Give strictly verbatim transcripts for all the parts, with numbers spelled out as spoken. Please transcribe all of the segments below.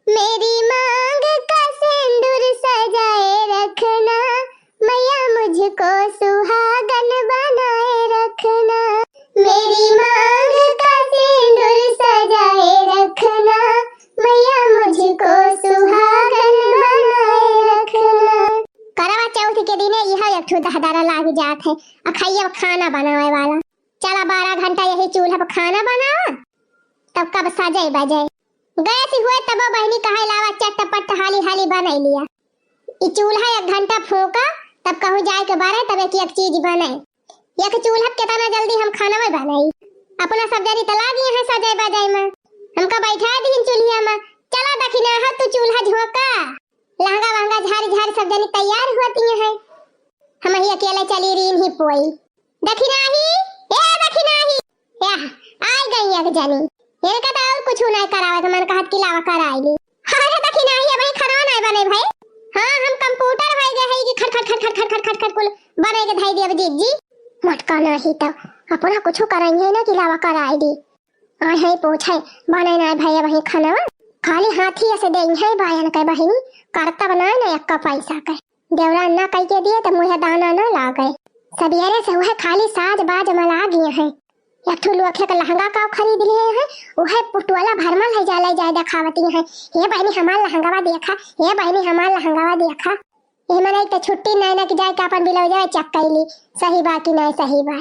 मेरी मांग का सिंदूर सजाए रखना, मैया मुझको सुहागन बनाए रखना। मेरी मांग का सिंदूर सजाए रखना, मैया मुझको सुहागन बनाए रखना। करवा चौथ के दिने इहा एक ठो दहदारा लाग जात है, आ खाइए खाना बनावे वाला। चला बारह घंटा यही चूल्हा पर खाना बनावा, तब कब सजे बजे। गैस हुए तबो बहिनी कहे लावा चटपट हाली हाली बनाई लिया। ई चूल्हा एक घंटा फूका, तब कहूँ जाए के बारे तब एक एक चीज बने। एक चूल्हा पे केतना जल्दी हम खाना में बनाई। अपना सब जनी त लागी हैं सजे बजे में, हमका बैठा दीन चूल्हिया में। चला दखिना है तू चूल्हा झोंका, लहंगा वहंगा झारी झारी सब जनी तैयार होती हैं। हम ही अकेले चली रही नहीं पोई। दखिनाही, ए दखिनाही, या, आइ गई एक जनी। इनका त और कुछ नहीं करावे के मन कहत कि लावा कराई ली। अरे दखिनाही, अबही खरवा नहीं बने भाई। हाँ, हम कंप्यूटर होइ गए है कि खट खट खट खट खट खट खट खट कुल बने के धई देब जीजी। मटका नहीं तो अपना कुछ कराई है ना कि लावा कराई ली। आए है पूछे, बने नहीं भाई अबही खनवा। खाली हाथी ऐसे दे है बायन के बहिनी, करतब नहीं ना एक्का पैसा के। देवरान ना कह के दिए त मुँहे दाना ना लागे। सबेरे से वह खाली साज बाज में लागी हैं। एक ठो लोखे के लहंगा का खरीद लिए हैं, वह पुटवाला भर में ले जा, ले जाए देखावती हैं। "हे बहिनी हमार लहंगावा देखा, हे बहिनी हमार लहंगावा देखा।" ये मने एक तो छुट्टी नहीं ना कि जाए के अपन ब्लाउजवा चेक कर ली, सही बा कि नहीं सही बा।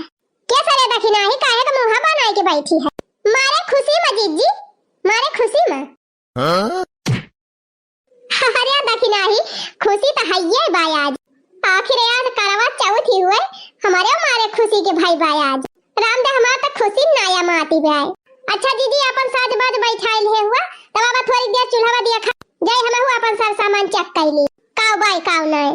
के सरे दखिनाही काहे के मुँहा बनाए के बैठी है? मारे खुशी में जीजी, मारे खुशी में। हाँ? अरे दखिनाही, खुशी त हइये बा आज। आखिर आज करवा चौथ ही हुए, हमरे मारे खुशी के भाई बा आज। राम दे हमार त खुशी नाया माती बा। अच्छा जीजी, अपन साज बाज बैठाइल है हुआ, तब अब थोड़ी देर चूल्हा दिया खा जाए, हम हुआ अपन सर सामान चेक कर ली, काव बाय काव नाय।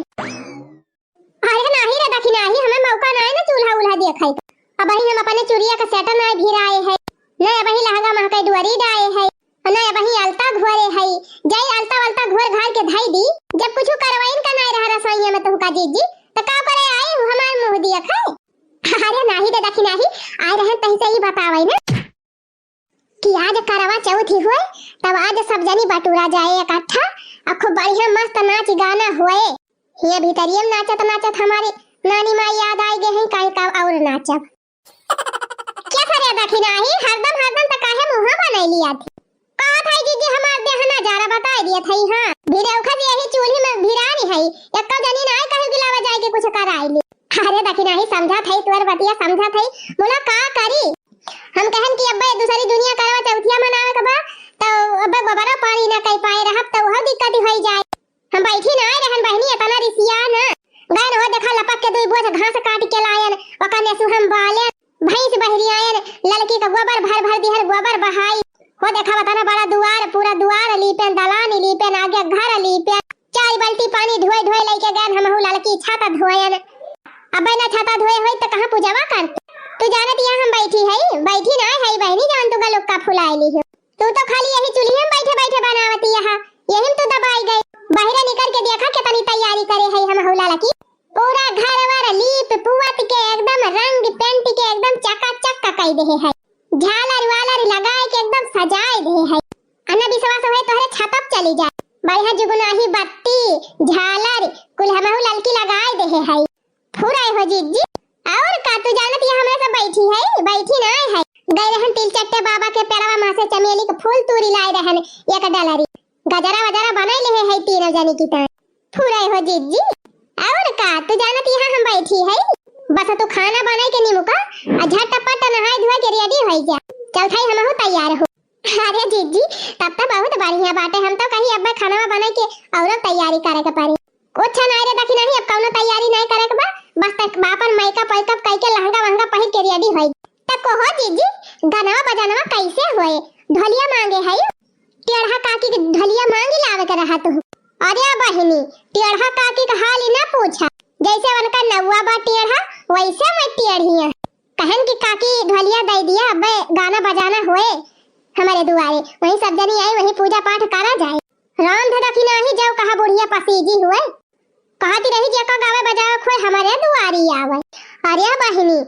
अरे नाही रे दखिनाही, हमें मौका नाय ना चूल्हा उल्हा देखे के। अबही हम अपने चुरिया का सेट नाय भिराए है, न अबही लहंगा महके डुअरी डाए है, न अबही अलता घोरे है। जाई अलता वलता घोर घार के धई दी। जब कुछ करवाइन का नाय रहा रसोइया में तुहका जीजी, त का करे आई हूँ हमार मुँह देखे? अरे नाही रे दखिनाही, आए रहन तही से ही बतावे ना। कि आज करवा चौथ ही हुए, तब आज सब जनी बटुरा जाए इकट्ठा, और खूब बढ़िया मस्त नाच गाना हुए। ये भीतरिये में नाचत नाचत हमारी नानी माँ याद आइ गए हैं, काहे का और नाचब। क्या सरे दखिनाही, हरदम हरदम त काहे मुँहा बनैली आथी? कहत है जीजी हमार देह नजारा बताइ दिया थई, हाँ। भिरौखा जी यही चूल्ही में भिरानी है, एक्का जनी ना आए कहे गिलावा जाए के कुछ कराई ली। अरे दखिनाही समझत है, तोर बतिया समझत है, बोला का करी? हम कहन कि अब्बे दूसरी दुनिया करवा चौथिया मनावे के बा, तो अब्बे गोबरा पानी ना कई पाए रहब, तो वह दिक्कत होई जाए। हम बैठी ना आए रहन बहिनी, इतना रिसिया ना। गए हो देखा लपक के दुई बोझ घास काट के लायन, ओकने सु हम बाले, भैंस बहरी आयन, ललकी का गोबर भर भर दिहन, गोबर बहाई। हो देखा बता ना बड़ा दुआर, पूरा दुआर लीपेन, दलान लीपेन, आगे घर लीपेन। चार बाल्टी पानी ढोए ढोए लइके गए, हमहू ललकी छाता धोयन। अबे ना छाता धोए होई त कहाँ पूजवा करती? तू जानत यहाँ हम बैठी है, बैठी ना है बहिनी, जान तू गलुक्का फुलाए ली हो। तू तो खाली यही चूल्ही में बैठे बैठे बनावती यहाँ, यही में तू दबाई गई। बाहर निकल के देखा कितनी तैयारी करे है हमहू ललकी। पूरा घर वर लीप पुवत के एकदम रंग पेंट के एकदम चकाचक कई देहे है। झालर वालर लगाए के एकदम सजाए देहे है। अना विश्वास होए तोहरे छतप चली जाए। बढ़िया जुगनाही बत्ती, झालर, कुल हमहू ललकी लगाए देहे है। फुराए हो जीजी। और का तू जानत ये हमरा सब बैठी है, बैठी ना है। गए रहन तिलचट्टे बाबा के पेड़वा मा से चमेली के फूल तूरी लाए रहन एक डलरी। गजरा वजरा बनाई लेहे है तीनों जनी की ताई। फुराए हो जीजी। और का, तू जानत यहाँ हम बैठी है? बस तू खाना बनाई के निमुका, आ झटपट नहाए धोए के ready होई जा। चल थाई हमहू तैयार हो। अरे जीजी, तब तो बहुत बढ़िया बाटे। हम तो कही अब खाना बनाई के और तैयारी करे के पड़ी। कुछ ना रे दखिनाही, अब कौनो तैयारी नहीं करे के बा। बस तक आपन makeup वैकअप कई के लहंगा वहंगा पहिर के ready होई। तब को हो जीजी, गाना बजाना कैसे होए? ढोलिया मांगे है? टेढ़ा काकी के ढोलिया मांगी लावे के रहा तू। अरे बहिनी, टेढ़ा काकी के हाल ही ना पूछा, जैसे उनका नौआ बा टेढ़ा, वैसे मैं टेढ़ी है। कहन की काकी ढोलिया दे दिया, अबे गाना बजाना हुए हमारे दुआरे, वहीं सब जनी आई, वहीं पूजा पाठ करा जाए। राम धरखी नाही जाओ कहा बुढ़िया पसीजी हुए। कहती रही, "जेका गावे बजावे खोए, हमरे दुआरी आवे।" अरे बहिनी,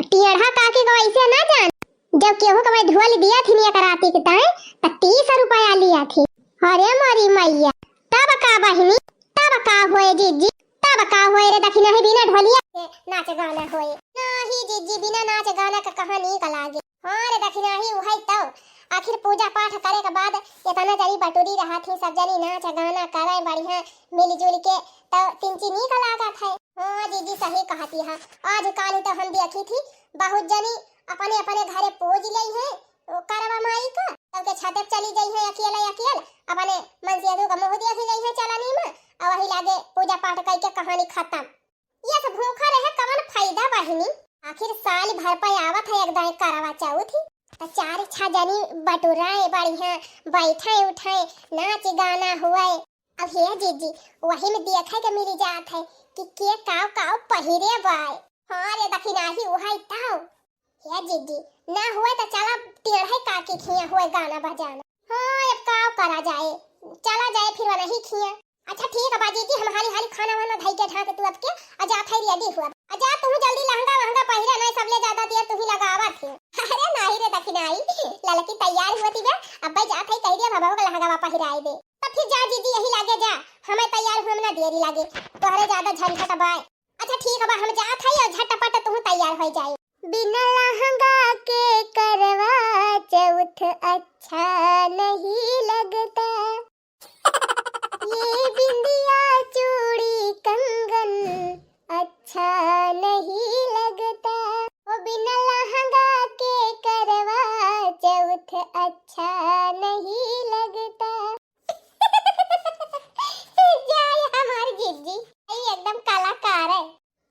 टेढ़ा काकी को ऐसे ना जान। जब केहू के मैं ढोल दिया थी एक राती के ताए, त तीस रुपया लिया थी। और अरे मोरी मैया, तब का बहिनी, तब का होए जिज्जी, तब का होए रे दखिनही, बिना ढोलिया के नाच गाना होए? नाही जिज्जी, बिना नाच गाना के कहाँ नीक लागे। हाँ रे दखिनही, उहै तौ। आखिर पूजा पाठ करे के बाद एतना जनी बटुरी रहत ही, सब जनी नाच गाना करे बढ़िया मिलजुल के, तौ तिनची नीक लागत है। हाँ जिज्जी, सही कहती है। आज काल ही तो हम देखी थी, बहुत जनी अपने अपने घरे पूज लेई है करवा माई का, तब के छते चली जाई है अकेले अकेल, अपने मनसेधु का मुँह देखी जाई है चलनी में, और वही लागे पूजा पाठ कई के कहानी खत्म। ये सब भूखा रहे कवन फायदा बहिनी? आखिर साल भर पे आवत है एक दाई करवा चौथ ही, तो चार छह जनी बटुराए बढ़िया, बैठे उठे, नाच गाना हुए। अब हे जिज्जी, वही में देखे के मिली जात है कि के काव काव पहिरे बाय। हाँ रे दखिनही, उहै तौ। हे जिज्जी, ना हुए तो चला टेढ़े काकी खिया हुए गाना बजाना। हाँ, अब काव करा जाए, चला जाए फिर वनही खिया। अच्छा ठीक है बा जिज्जी, हम हाली हाली खाना वाना धई के ढाँक तू अब के, आ जात है ready हुआ। आ जा तू जल्दी लहंगा वहंगा पहिरा, नहीं सबले ज्यादा देर तू ही लगावत है। अरे नाही रे दखिनही, ललकी तैयार हुआ थी बे, अब जात है कह दिया भभवा का लहंगा पहिराए दे। तब फिर जा जिज्जी, यही लागे जा, हमें तैयार हुए में ना देरी लागे, तोहरे ज्यादा झंझट बाय। अच्छा ठीक बा, हम जात हई और झटपट तू तैयार हो जाए। बिना लहंगा के करवा चौथ अच्छा नहीं लगता, ये बिंदिया चूड़ी कंगन अच्छा नहीं लगता, ओ बिना लहंगा के करवा चौथ अच्छा नहीं लगता। जाए हमार जिज्जी, ई एकदम कलाकार है।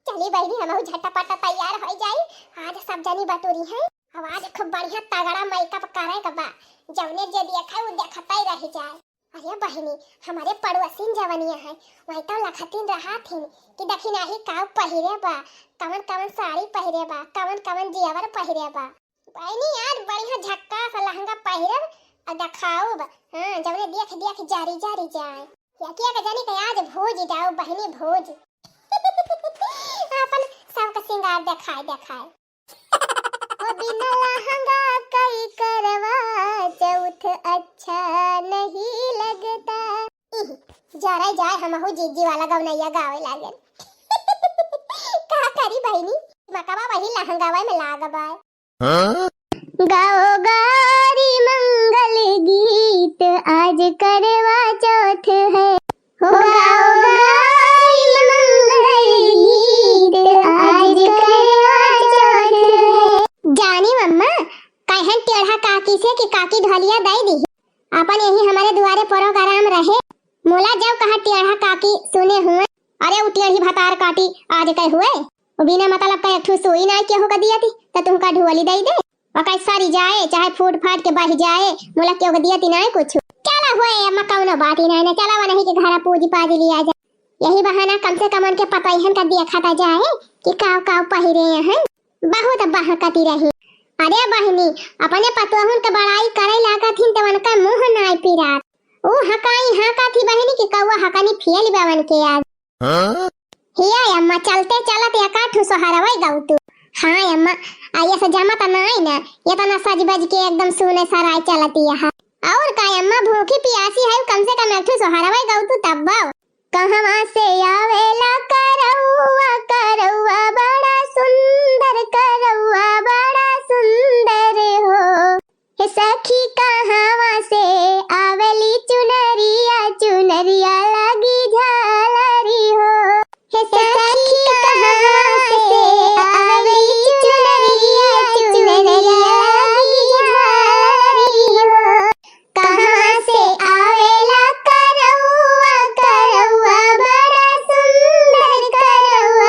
चली बहिनी, हमहू झटपट तैयार हो जाई। आज सब जनी बटुरी हैं। अब आज खूब बढ़िया तगड़ा makeup करे के बा। जौने जे देखे, उ देखते रह जाए। अरे बहिनी, हमारे पड़ोसिन जवनिया है, वही तो लखतिन रहा थिन कि दखिनही काव पहिरे बा, कवन कवन साड़ी पहिरे बा, कवन कवन जेवर पहिरे बा। बहिनी, आज बढ़िया झक्कास लहंगा पहिरब आ देखाउब। हाँ, जौने देख देख जारी जारी जाए। या के के जानी के आज भोज जाओ बहिनी, भोज। अपन सबके सिंगार देखाए देखाए। ओ बिना लहंगा कई करवा चौथ अच्छा नहीं लगता। इह, जरा जाए हमहू जिज्जी वाला गवनैया गावे लागल। का करी बहिनी, मकवा वही लहंगावा में लाग बाय। हाँ? गाओ गारी मंगल गीत, आज करवा चौथ है। हो गाओ गारी मंगल गीत, आज करवा चौथ है। जानी मम्मा, कहन टेढ़ा काकी से कि काकी ढोलिया दे दी। अपन यही हमारे दुआरे program रहे, मोला जब कहा टेढ़ा काकी सुने हुए। अरे उ टेढ़ी भतार काटी आज कह हुए, उ बिना मतलब का एक ठो सुई नाई केहू का दिया थी, त तुमका ढोली दई दे। ओकर सरी जाए, चाहे फूट फाट के बह जाए, मोला केहू का दिया थी नाई कुछ। चला हुए अम्मा, कौनो बात ही नाई ना, चला वनही के घरा पूजी पाजी लिया जाए। यही बहाना कम से कम उनके पतोहियन का देखा त जाए कि काव काव पहिरे हैं। बहुत बहकती रही। अरे बहिनी, अपने पतोहुन के बड़ाई करे लागत हिन त उनका मुँह नाई पिरात। ऊ हकाई हाँका थी बहिनी कि कौआ हकनी फेल बवन के आज। हाँ? हिया अम्मा, चलते चलत एका ठू सोहरवै गौ तू। हाँ अम्मा, आ ये से जमा त नाई ना, ये तना सज बज के एकदम सुने सराय चलती है। और का अम्मा, भूखी पियासी है, कम से कम एक ठू सोहरवै गौ तू तब बाओ। कहवा से आवेला करौआ, करौआ बड़ा सुंदर, करौआ बड़ा सुंदर हो। हे सखी, कहवा से आवेली चुनरिया, चुनरिया लागी झालरी हो। हे सखी, कहवा से आवेली चुनरिया, चुनरिया लागी झालरी हो। कहाँ से आवेला करौआ, करौआ बड़ा सुंदर, करौआ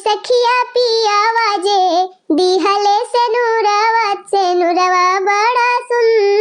सखिया पियावा जे दिहले सेनुरवा, सेनुरवा बड़ा सुंदर।